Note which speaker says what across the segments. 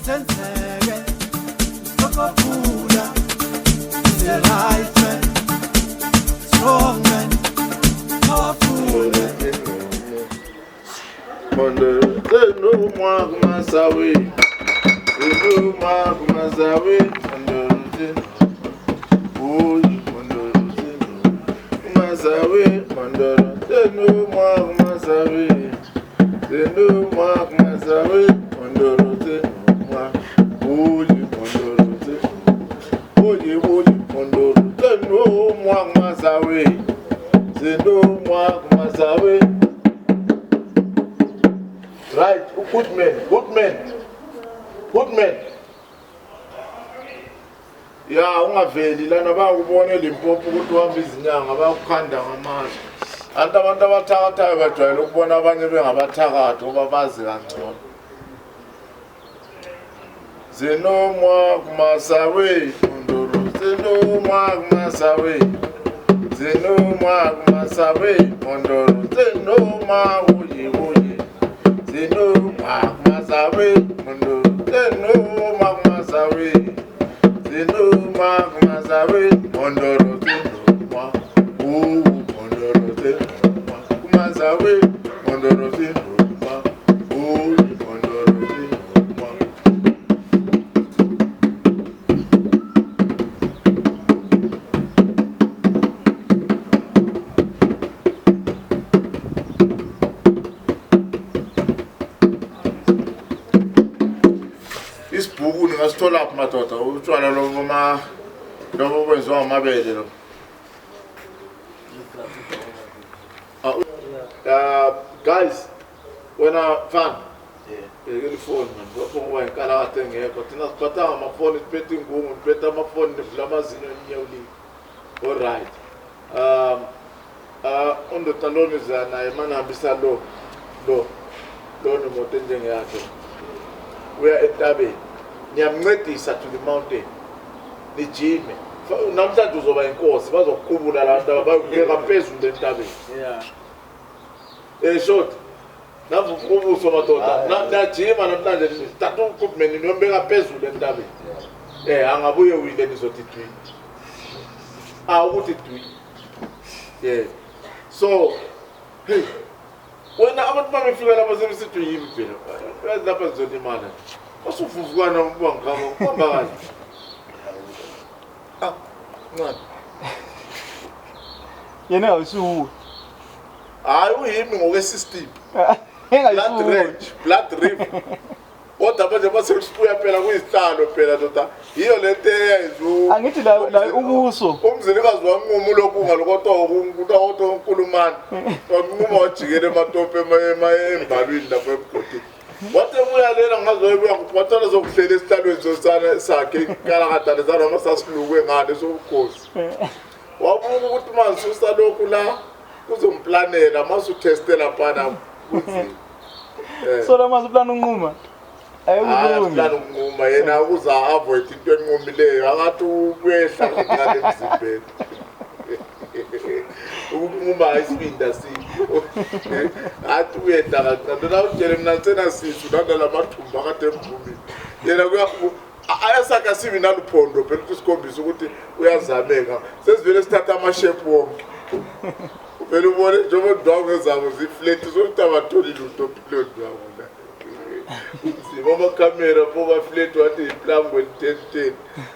Speaker 1: Senzeke Sokobula is the right man, strong man, powerful man.
Speaker 2: Right, good man, good man, good man. Ya ungaveli lana bayakubona eLimpopo ukuthi uhamba izinyanga bayakukhanda ngamazwi. Anti abantu abathakathayo bajwayele ukubona abanye bengabathakathi ngoba bazi kangcono. Zinomwa kumasawe, Mondoro, zinomwa kumasawe. Zinomwa kumasawe, Mondoro, zinomwa uye uye. Zinomwa kumasawe, Mondoro, zinomwa kumasawe. Zinomwa kumasawe, Mondoro, zinomwa. Mondoro, zinomwa kumasawe, Mondoro, zinomwa. Mondoro, zinomwa. Isibhuku ningasitholaphi madoda? Utshwala lobo ma lobo kwenziwa ngamabele lo. Guys, wena mfana, bhekela ifoni man, lapho ngoba inkalakatha engekho. Thina siphathanga amafoni, siphethe ingungu, siphethe amafoni, nivula amazinyo ninyewulile. All right. Undoda lona uza naye manihambisa lo lo lo nemoto enjengeyakhe. Uya entabeni. Niyamncedisa to the mountain. Nijime. Namhlanje uzoba inkosi, bazokuqubula la bantu bayokubeka phezulu entabeni. Short. Navuka ubuso madoda. Najima namhlanje tata uGoodman niyombeka phezulu entabeni. Angabuye wile nizothi dwi. Ukuthi dwi. Yeah. So, hey, wena abantu babefika lapha sebesithi yimi phela. Yazi lapha sizolimala. Wasuvuvukana ukuba ngihamba kuhamba kahle. Ncane.
Speaker 3: Yena awusuwe.
Speaker 2: Hayi uyimi ngokwe-system. Blood
Speaker 3: Engayisuwe.
Speaker 2: range, blood river. Kodwa manje mase kusibuya phela kuyizihlalo phela ndoda. Yiyo lento eyenza
Speaker 3: Angithi la la ubuso.
Speaker 2: Umzilikazi wanquma ulokhu ngalokotoko kuNkoto Nkulumane. Wanquma wajikela ematope embalwini lapho emgodini. Wathi ebuya lena ngazoyibuya ukuthi wathola zokuhlela esihlalweni sosana sakhe kalakadale zanoma sasilukwe ngale sobukhosi. Wabuka ukuthi manje ususa lokhu la kuzomplanela mase utheste laphana kunzima.
Speaker 3: So la mase plan unquma.
Speaker 2: Hayi
Speaker 3: Ayikulungi.
Speaker 2: plan ukunquma yena uza avoid into enqumileyo akathi uyehla kancane emzimbeni. Ukunquma isibindi asikho. Athi uyehla kancane la utshele mina ngisenasisu nalamathumba akade emvumile. Yena kuya ayasakhe asibi naluphondo phela ukuthi sikhombise ukuthi uyazameka. Sesivele sithatha ama-shape wonke. Vele ubone njengoba ndwangu ezabo ziflat sokuthi abatholi lutho philo ndwangu la. Kunzima amakhamera pho baflat wathi iplangwe 10 10.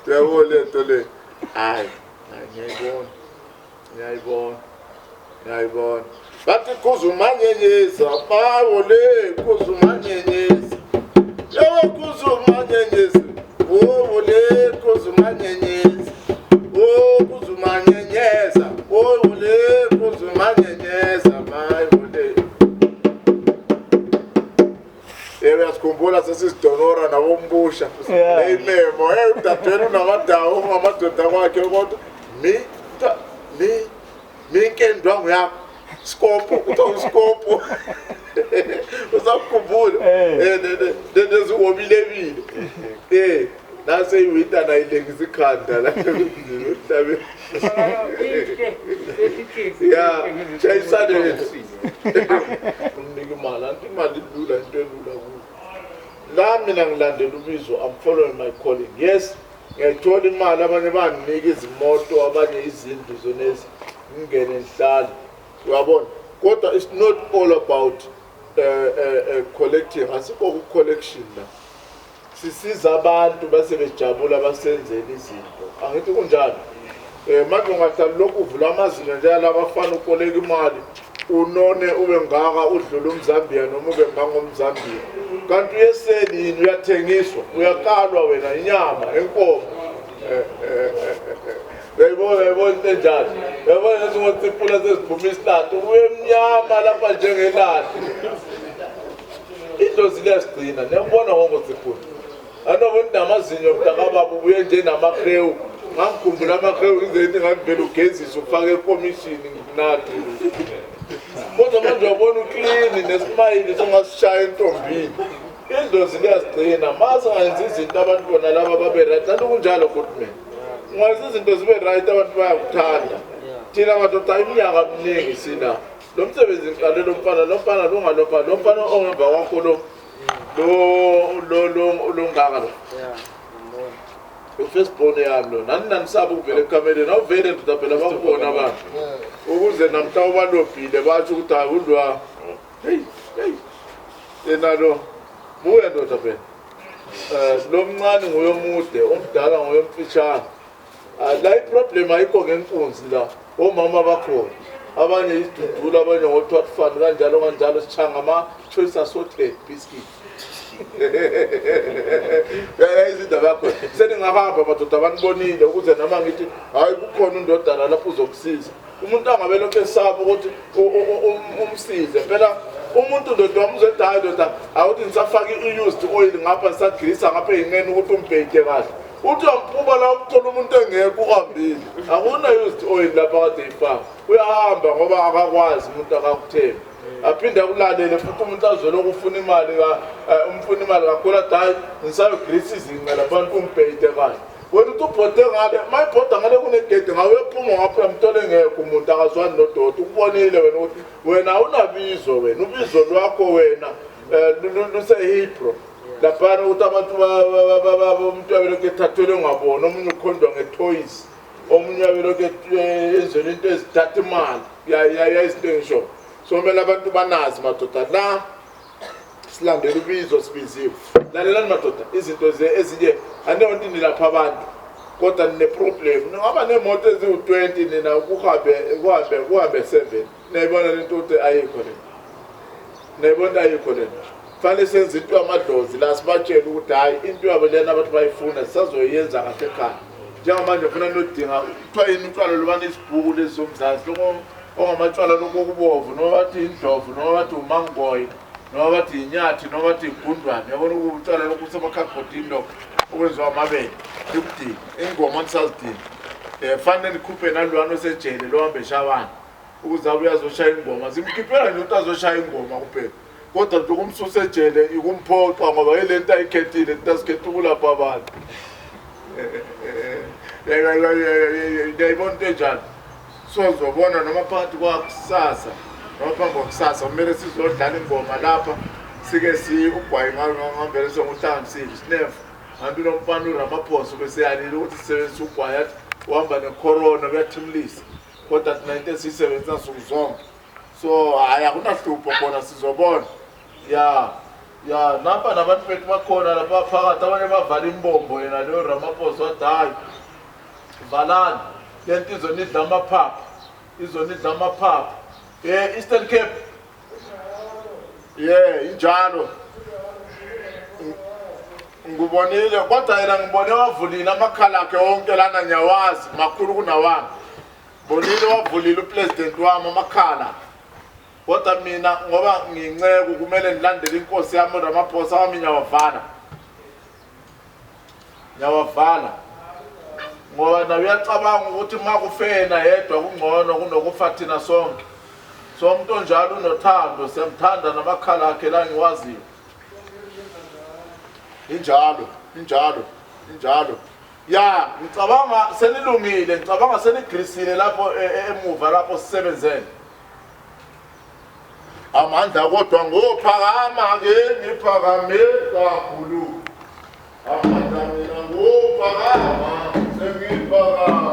Speaker 2: Uyabona lento le. Hayi, hayi ngiyayibona. Ngiyayibona. Ngiyayibona. Bathi kuzumanyenyeza, bawo le kuzumanyenyeza. Yebo kuzumanyenyeza. Wowo le kuzumanyenyeza. Oh kuzumanyenyeza. Oh le kuzumanyenyeza mayo le. Yebo uyasikhumbula sesizidonora nabombusha. Imemo, hey udadewenu unamadawo ungamadoda kwakhe kodwa mi mi minkendwangu yakho. Sikopo, kuthiwa usikopo. Usakukhumbula? Neziwobilebile. Nase iwinter nayilengisa ikhanda la emhlabeni. Ya, shayisane. Umnika imali, anti imali ilula into elula kuyo. La mina ngilandela ubizo, I'm following my calling. Yes, ngiyayithola imali, abanye banginika izimoto, abanye izindlu zonezi, ngingene ngihlale, uyabona. Kodwa it's not all about collecting. Asikho ku-collection la, sisiza abantu base bejabula, basenzela izinto, angithi kunjalo? Manje ungahlali lokhu uvula amazinyo njengalabafana, ukoleka imali, unone ube ngaka, udlule umZambia noma ube ngangomZambia, kanti uyeseli yini? Uyathengiswa, uyakalwa wena, inyama enkomo. Uyayibona, uyayibona into enjalo, uyayibona lezingotsipula seziphuma isihlathi, ubuye mnyama lapha njengelahle. Idlozi liyasigcina, niyakubona ngongotsipula anobona namazinyo mntakababa, ubuye nje namahewu. Ngangikhumbula amahewu ngize ngangivele ugezise ufake ekomishini nginathi, kodwa manje uyabona uklini nesimayili songasishaya entombini. Idlozi liyazigcina. Ma singayenza izinto abantu bona laba babe right, kanti kunjalo, goodman, ungayenza izinto zibe right, abantu bayakuthanda. Thina madoda iminyaka miningi sina lo msebenzi. Ngiqale lo mfana, lo mfana lungalo mfana, lo mfana ongemva kwakho, lo lo lo lo lo ngaka lo.
Speaker 4: Yeah, ngiyambona.
Speaker 2: I-first born yami lo. Nani nanisaba ukuvela ekamereni, awuvele ndoda phela, bakubona abantu ukuze namhla ubalobhile basho ukuthi hayi ulwa. Hey hey, yena lo buya ndoda phela. Lo mncane nguye omude, omdala nguye omfishane. La i-problem ayikho ngenkunzi la, omama bakhona, abanye isidudula, abanye ngotwatfan, kanjalo kanjalo. Sishaya ngama-choice assorted biscuit. Izindaba yakho seningahamba madoda, banibonile ukuze noma ngithi hayi kukhona undodana lapho uzokusiza, umuntu angabe lokhu esaba ukuthi umsize. Phela umuntu ndoda wami uzothi hayi ndoda, awuthi ngisafake i-used oil ngapha, ngisagrisa ngapha eyinqeni ukuthi umbheke kahle. Uthi uyamphuma la, umthola umuntu engekho, uhambile, akuna used oil lapha kade ifaka, uyahamba ngoba akakwazi umuntu, akakuthembi. Aphinde akulalele futhi umuntu azolokhu ufuna imali umfuna imali kakhulu, athi hayi ngisayogrisa izinqa labantu umbheyide kahle. Wena uthi ubhode ngale, ma ibhoda ngale kunegede ngawe, uyophuma ngapha, uyamthola engekho umuntu, akazwani nodoti. Ukubonile wena ukuthi wena awunabizo, wena ubizo lwakho wena luse-Hebron laphana, ukuthi abantu umuntu uyabelokhu ethathelwe ngabona, omunye ukhondwa ngethoyisi, omunye uyabelokhu enzelwe into ezithatha imali izinto engisho. So kumele abantu banazi madoda la silandela ubizo, sibiziwe. Lalelani madoda, izinto ezinye aniyonto nilapha abantu, kodwa nine-problem, ningaba nemoto eziwu-20 nina, kuhambe kuhambe kuhambe 7. Niyayibona lento ukuthi ayikho le, niyayibona into ayikho lena. Fanele senze into yamadlozi la, sibatshele ukuthi hhayi into yabo lena abantu bayifuna, sisazoyenza kahle ekhaya. Njengamanje funa nodinga kuthiwa yini utshwala lobana, isibhuku lesi somzansi loko ongamatshwala lokho okubovu, noma bathi indlovu, noma bathi umangoyi, noma bathi inyathi, noma bathi igundwane, uyabona ukuba utshwala lokhu kusemakhadibhodini, lokho okwenziwa amabele, nikudinga ingoma nisazidinga. Fanele nikhuphe nalwana osejele lo hambe eshabana ukuze abe uyazoshaya ingoma, zimkhiphela nje ukuthi azoshaya ingoma kuphela, kodwa nje ukumsusa ejele ikumphoqa ngoba yile nto ayikhethile, into asikhetha ukulapha abantu. Ngiyayibona into enjalo. So zobona noma phakathi kwakusasa noma phambi kwakusasa kumele sizodlala ingoma lapha, sike si ugwayi ngavele senguhlanganisile isinefu nganti lo mfana uRamaphosa ubeseyalile ukuthi sisebenzise ugwayi, athi uhamba necorona, uyathimlisa, kodwa thina into esiyisebenzisa nsuku zonke. So hhayi akunahlupho khona, sizobona. Ya nampa nabantu bethu bakhona lapha phakathi, abanye bavala imbombo, yena leyo Ramaphosa wathi hhayi valani le nto, izonidla amaphaphu, izonidla amaphaphu. Eastern Cape, ye injalo. Ngubonile kodwa yena ngibone wavulile amakhala akhe wonke lana, ngiyawazi makhulu kunawami. Bonile wavulile u-president wami amakhala, kodwa mina ngoba ngiyinceku kumele ngilandele inkosi yami uRamaphosa wami, ngiyawavala, ngiyawavala ngoba naye uyacabanga ukuthi uma kufe yena yedwa kungcono kunokufa thina sonke. So umuntu onjalo unothando, siyamthanda namakhala akhe la ngiwaziyo. Injalo, injalo, injalo. Ya ngicabanga senilungile, ngicabanga senigrisile lapho emuva lapho sisebenzele. Amandla kodwa ngophakama ke ngiphakame kakhulu. Amandla mina ngophakama sengiphakame.